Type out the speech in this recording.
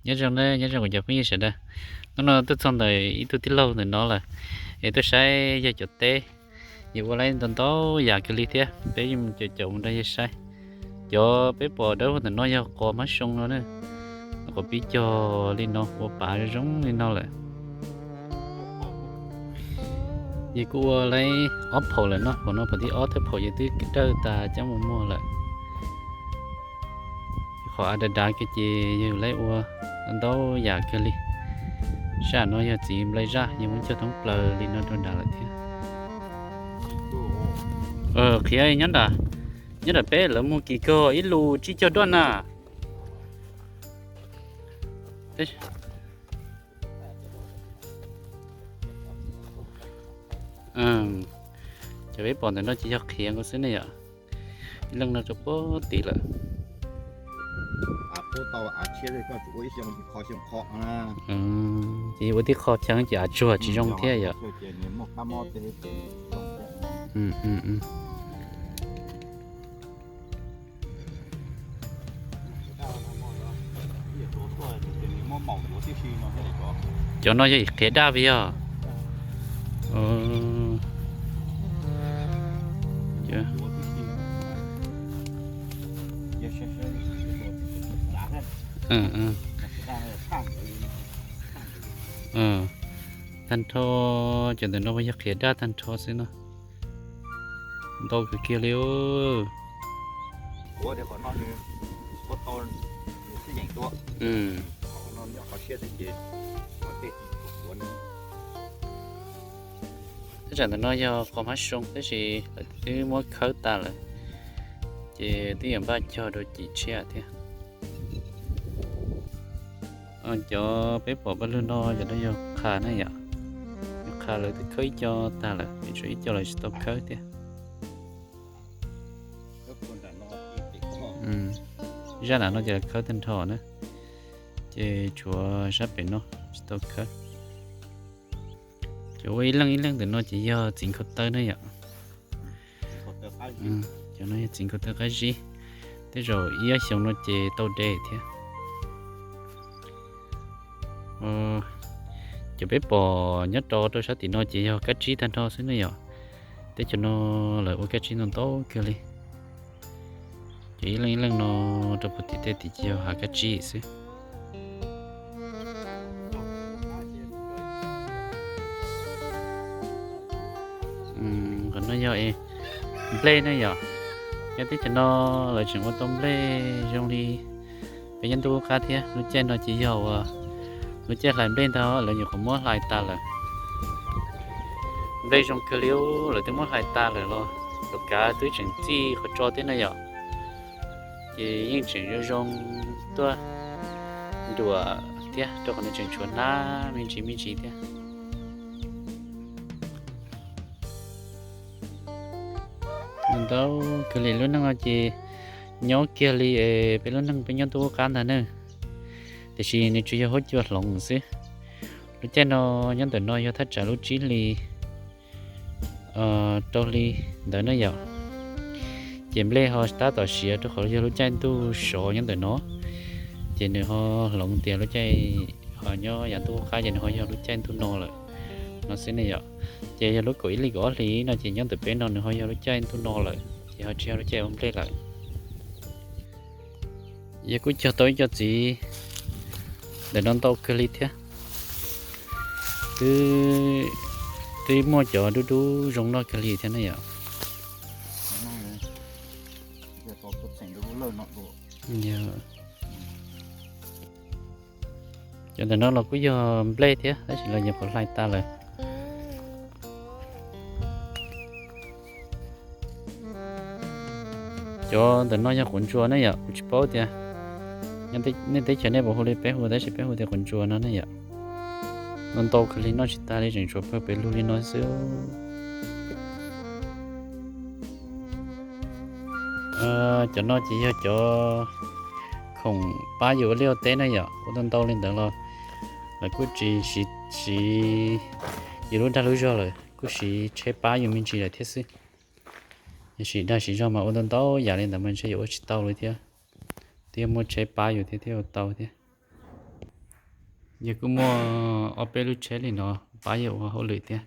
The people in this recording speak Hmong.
Nyob zoo, nyob zoo kuv cov phooj ywg sawv daws. Hnub no tuaj txog ntawm ib tug tij laug ntawm no lawm, es tuaj saib yog cov teb, yog ua lawv ntau ntau yam kawg li thiab. Peb yeej mus caum caum mus nrog yawg saib. Cov peb pom dawb ntawm no yog qos mab soo no na, qos pib cog li no ua pav zoo zoo li no lawm. Yawg kuj ua lawv ob phaum lawm no, phaum no phaum thib ob, thawj phaum yawg twb dawj tas coj mus muag lawm. Qhov av dav dav kiag ces yawg lawv ua ntau yam kawg li. Zaj no yog txiv nplai zaj, yawg muab cog thoob plaws li no rau nram lawm thiab. Qhiav nyob nram, nyob nram peb lawv muag kim kawg, ib lus tsib caug duab na. Cov peb pom ntawm no ces yog qhiav nkaus xwb ne yom. Ib leej no rau puag tim lawm. Ces ua tib qho cheem ces av tsuag tsis zoo thiab yom. Cov no yog qhiav daj vim yog. Tag nrho, cov ntawm no yog qhiav daj tag nrho xwb no. Ntau kawg kiag li. Thaj tsam ntawm no yog qos hmab soo tab sis lawv twb muab khawb tas lawm, ces twb yuav npaj cog dua cim tshiab thiab. Cov peb pom pawg lug no cov no yog qha na yom, yog qha lawv twb khawb ib co tag lawm, tshuav ib co lawv tsis tau khawb thiab. Zaj nram no ces lawv khawb tag nrho na, ces tshuav sab pem no tsis tau khawb. Ces ua ib leej ib leej ntawm no ces yog txiv nkhaus taw na yom. Cov no yog txiv nkhaus taw qab zib, tej zaum ib ob xyoos no ces tau de thiab. Cov peb pom nyob rau rau sab tim no ces yog kab tsib tag nrho xwb na yom. Teb chaws no lawv ua kab tsib ntau ntau kawg li. Ces ib leej ib leej no rau puag tim tej tim ces yog hav kab tsib xwb. Qhov no yog nplej ne yom. Nyob teb chaws no lawv tseem ua tau nplej zoo li peb nyob ntuj qab thiab. Lub caij no ces yog uas lub caij hlais nplej ntag, lawv nyuam qhuav muab hlais tas lawm. Nplej zoo kawg li, lawv twb muab hlais tas lawm los lawv kav twb tseem txij qhov tso thiab na yom. Ces yeej tseem zoo zoo tuaj nruam thiab, rau qhov nws tseem tshuav hnab me ntsis me ntsis thiab. Ntau kawg li, lub neej no ces nyob kiag li peb lub neej peb nyob ntuj qab ntag na. Tiam sis nws tsuas yog huab cua hloov xwb. Lub caij no nyob ntawm no yog thaj tsam lub tsib hli rau hli ntawd na yom. Ces nplej ho tab tom siav rau qhov yog lub caij ntuj sov nyob ntawm no, ces nws ho hloov tias lub caij ho nyob yav ntuj qab ces nws ho yog lub caij ntuj no lawm no xwb ne yom. Ces yog lub kaum ib hli kaum ob hli no ces nyob ntawm peb no nws ho yog lub caij ntuj no lawm, ces ho tsis yog lub caij ua nplej lawm. Yog kuj cog tau ib co txiv ntawm no ntau kawg li thiab. Twb, twb muaj cov dub dub zoo noj kawg li thiab ne yom. Cov ntawm no los kuj yog nplej thiab tab sis los yeej qhuav hlais tas lawm. Cov ntawm no yog quav ntsuas ne yom, kuv tsis paub tias nej teb chaws nej puas hu li peb hu, tab sis peb hu tias quav ntsuas no ne yom. Ntau ntau kawg li, noj tsis tag li, tseem tshuav pawg pem lug li no xwb. Cov no ces yog cov khoom pab yus ua liaj ua teb na yom, ua tau ntau li ntawd los lawv kuj tsis siv yus lub dag lub zog lawm, kuj siv tsheb pab yus me ntsis lawm thiab xwb. Yog siv dag siv zog mas ua tau ntau yam li ntawd mas ntshe yuav ua tsis tau li thiab. Twb yog muaj tsheb pab yus thiab thiaj ua tau thiab. Yog kuj muaj ob peb lub tsheb li no pab yawg ua hauj lwm thiab.